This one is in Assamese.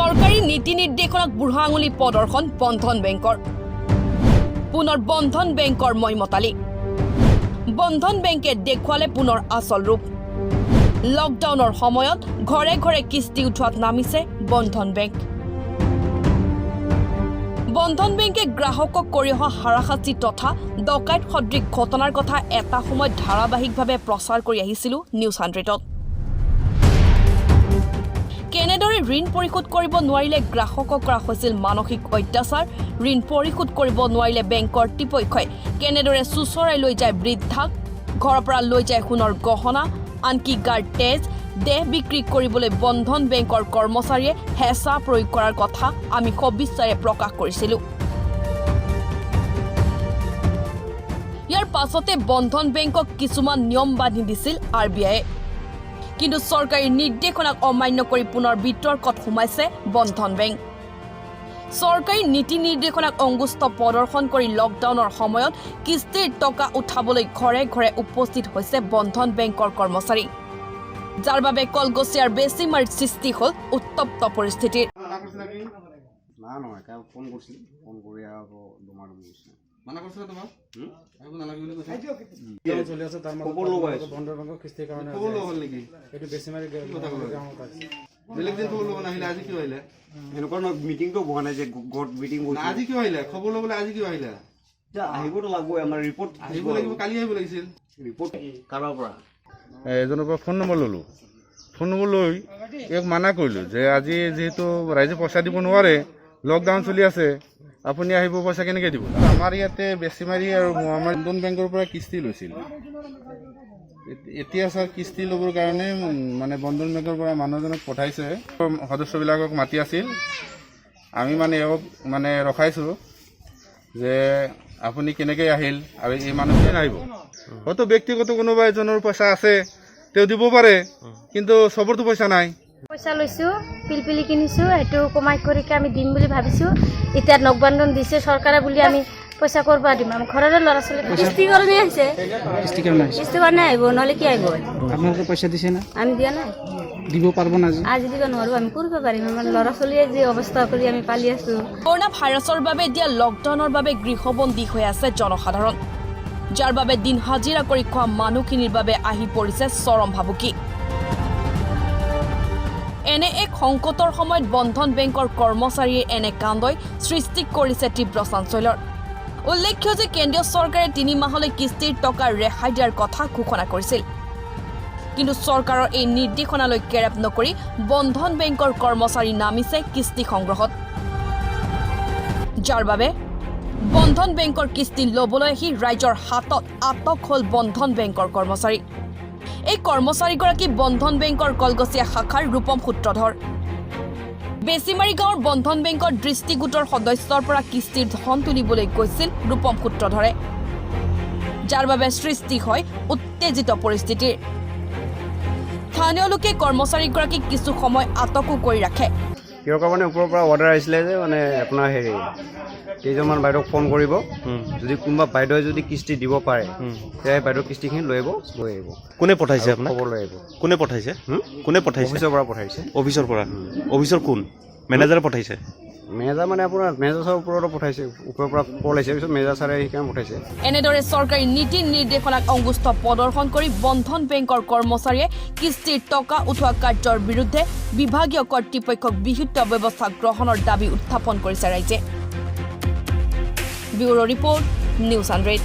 চৰকাৰী নীতি নিৰ্দেশনাক বুঢ়া আঙুলি প্ৰদৰ্শন বন্ধন বেংকৰ। পুনৰ বন্ধন বেংকৰ মইমতালি। বন্ধন বেংকে দেখুৱালে পুনৰ আচল ৰূপ। লকডাউনৰ সময়ত ঘৰে ঘৰে কিস্তি উঠোৱাত নামিছে বন্ধন বেংক। বন্ধন বেংকে গ্ৰাহকক কৰি অহা হাৰাশাস্তি তথা ডকাইত সদৃশ ঘটনাৰ কথা এটা সময়ত ধাৰাবাহিকভাৱে প্ৰচাৰ কৰি আহিছিলোঁ নিউজ 100ত। কেনেদৰে ঋণ পৰিশোধ কৰিব নোৱাৰিলে গ্ৰাহকক কৰা হৈছিল মানসিক অত্যাচাৰ, ঋণ পৰিশোধ কৰিব নোৱাৰিলে বেংক কৰ্তৃপক্ষই কেনেদৰে চোঁচৰাই লৈ যায় বৃদ্ধাক, ঘৰৰ পৰা লৈ যায় সোণৰ গহনা, আনকি গাৰ তেজ দেহ বিক্ৰী কৰিবলৈ বন্ধন বেংকৰ কৰ্মচাৰীয়ে হেঁচা প্ৰয়োগ কৰাৰ কথা আমি সবিস্তাৰে প্ৰকাশ কৰিছিলোঁ। ইয়াৰ পাছতে বন্ধন বেংকক কিছুমান নিয়ম বান্ধি দিছিল আৰ বি আইয়ে। কিন্তু চৰকাৰী নিৰ্দেশনাক অমান্য কৰি পুনৰ বিতৰ্কত সোমাইছে বন্ধন বেংক। চৰকাৰী নীতি নিৰ্দেশনাক অংগুষ্ঠ প্ৰদৰ্শন কৰি লকডাউনৰ সময়ত কিস্তিৰ টকা উঠাবলৈ ঘৰে ঘৰে উপস্থিত হৈছে বন্ধন বেংকৰ কৰ্মচাৰী, যাৰ বাবে কলগছিয়াৰ বেছিমাৰীত সৃষ্টি হ'ল উত্তপ্ত পৰিস্থিতিৰ। না, নহয়, তেওঁ ফোন কৰিছিল। ফোন কৰি আকৌ দমাদমি কৰিছিল। মানা কৰিছিলে তোমাক? হুম? আহিব নালাগে বুলি কৈছে? চলি আছে, তাৰ মাজত খবৰ ল'ব আহিছো। বন্ধন বেংকৰ কিস্তিৰ কাৰণে। খবৰ ল'ব হ'ল নেকি? এইটো বেছিমাৰী কথা ক'লা? গাঁৱত আছে। বেলেগ দিন খবৰ ল'ব নাহিলে, আজি কিয় আহিলে? সেনেকুৱা নহয়, মিটিংটো হোৱা নাই যে ঘৰত মিটিং। না, আজি কিয় আহিলে? খবৰ ল'বলৈ আজি কিয় আহিলে? এতিয়া আহিবতো লাগিবই, আমাৰ ৰিপৰ্ট। আহিব লাগিব, কালি আহিব লাগিছিল। ৰিপৰ্ট কাৰোবাৰ পৰা এজনৰ পৰা ফোন নম্বৰ ল'লোঁ। ফোন নম্বৰ লৈ ইয়াক মানা কৰিলোঁ যে আজি যিহেতু ৰাইজে পইচা দিব নোৱাৰে, লকডাউন চলি আছে, আপুনি আহিব, পইচা কেনেকৈ দিব? আমাৰ ইয়াতে বেছিমাৰী আৰু আমাৰ বন্ধন বেংকৰ পৰা কিস্তি লৈছিল। এতিয়া ছাৰ, কিস্তি ল'বৰ কাৰণে মানে বন্ধন বেংকৰ পৰা মানুহজনক পঠাইছে, সদস্যবিলাকক মাতি আছিল। আমি মানে এওঁক মানে ৰখাইছোঁ যে আপুনি কেনেকৈ আহিল আৰু এই মানুহখিনি নাহিব। হয়তো ব্যক্তিগত কোনোবা এজনৰ পইচা আছে, তেওঁ দিব পাৰে, কিন্তু চবৰতো পইচা নাই। পইচা লৈছোঁ, পিলপিলি কিনিছোঁ, সেইটো কমাই কৰিকে আমি দিম বুলি ভাবিছোঁ। এতিয়া নকবান্ধন দিছে চৰকাৰে বুলি আমি পইচা ক'ৰ পৰা দিম? আমি ঘৰৰে ল'ৰা ছোৱালী। কিস্তি কাৰণে আহিছে। কিস্তিৰ কাৰণে আহিছে? কিস্তি কাৰণে আহিব, নহ'লে কি আহিব? আপোনালোকে পইচা দিছে না? আমি দিয়া নাই। দিব পাৰিব না আজি? আজি দিব নোৱাৰো। আমি কৰিব পাৰিম? আমাৰ ল'ৰা ছোৱালীয়ে যি অৱস্থা কৰি আমি পালি আছো। কৰোণা ভাইৰাছৰ বাবে দিয়া লকডাউনৰ বাবে গৃহবন্দী হৈ আছে জনসাধাৰণ, যাৰ বাবে দিন হাজিৰা কৰি খোৱা মানুহখিনিৰ বাবে আহি পৰিছে চৰম ভাবুকি। এনে এক সংকটৰ সময়ত বন্ধন বেংকৰ কৰ্মচাৰীয়ে এনে কাণ্ডই সৃষ্টি কৰিছে তীব্ৰ চাঞ্চল্যৰ। উল্লেখ্য যে কেন্দ্ৰীয় চৰকাৰে 3 মাহলৈ কিস্তিৰ টকা ৰেহাই দিয়াৰ কথা ঘোষণা কৰিছিল। কিন্তু চৰকাৰৰ এই নিৰ্দেশনালৈ কেৰেপ নকৰি বন্ধন বেংকৰ কৰ্মচাৰী নামিছে কিস্তি সংগ্ৰহত, যাৰ বাবে বন্ধন বেংকৰ কিস্তি ল'বলৈ আহি ৰাইজৰ হাতত আটক হ'ল বন্ধন বেংকৰ কৰ্মচাৰী। এই কৰ্মচাৰীগৰাকী বন্ধন বেংকৰ কলগছীয়া শাখাৰ ৰূপম সূত্ৰধৰ। বেছিমাৰী গাঁৱৰ বন্ধন বেংকৰ দৃষ্টিগোটৰ সদস্যৰ পৰা কিস্তিৰ ধন তুলিবলৈ গৈছিল ৰূপম সূত্ৰধৰে, যাৰ বাবে সৃষ্টি হয় উত্তেজিত পৰিস্থিতিৰ। স্থানীয় লোকে কৰ্মচাৰীগৰাকীক কিছু সময় আটকো কৰি ৰাখে। কিহৰ কাৰণে? ওপৰৰ পৰা অৰ্ডাৰ আহিছিলে যে মানে আপোনাৰ হেৰি কেইজনমান বাইদেউক ফোন কৰিব, যদি কোনোবা বাইদেৱে যদি কিস্তি দিব পাৰে, তেতিয়া সেই বাইদেউৰ কিস্তিখিনি লৈ আহিব, লৈ আহিব। কোনে পঠাইছে আৰু আপোনাক? খবৰ লৈ আহিব। কোনে পঠাইছে? হুম? কোনে পঠাইছে? অফিচৰ পৰা পঠাইছে। অফিচৰ পৰা? অফিচৰ কোন মেনেজাৰে পঠাইছে? মেনেজাৰ মানে আপোনাৰ মেনেজাৰ ছাৰৰ ওপৰতো পঠাইছে। ওপৰৰ পৰা কল আহিছে, পিছত মেনেজাৰ ছাৰে সেইকাৰণে পঠাইছে। এনেদৰে চৰকাৰী নীতি নিৰ্দেশনাক অংগুষ্ঠ প্ৰদৰ্শন কৰি বন্ধন বেংকৰ কৰ্মচাৰীয়ে কিস্তিৰ টকা উঠোৱা কাৰ্যৰ বিৰুদ্ধে বিভাগীয় কৰ্তৃপক্ষক বিহিত ব্যৱস্থা গ্ৰহণৰ দাবী উত্থাপন কৰিছে ৰাইজে। Bureau report, news 100।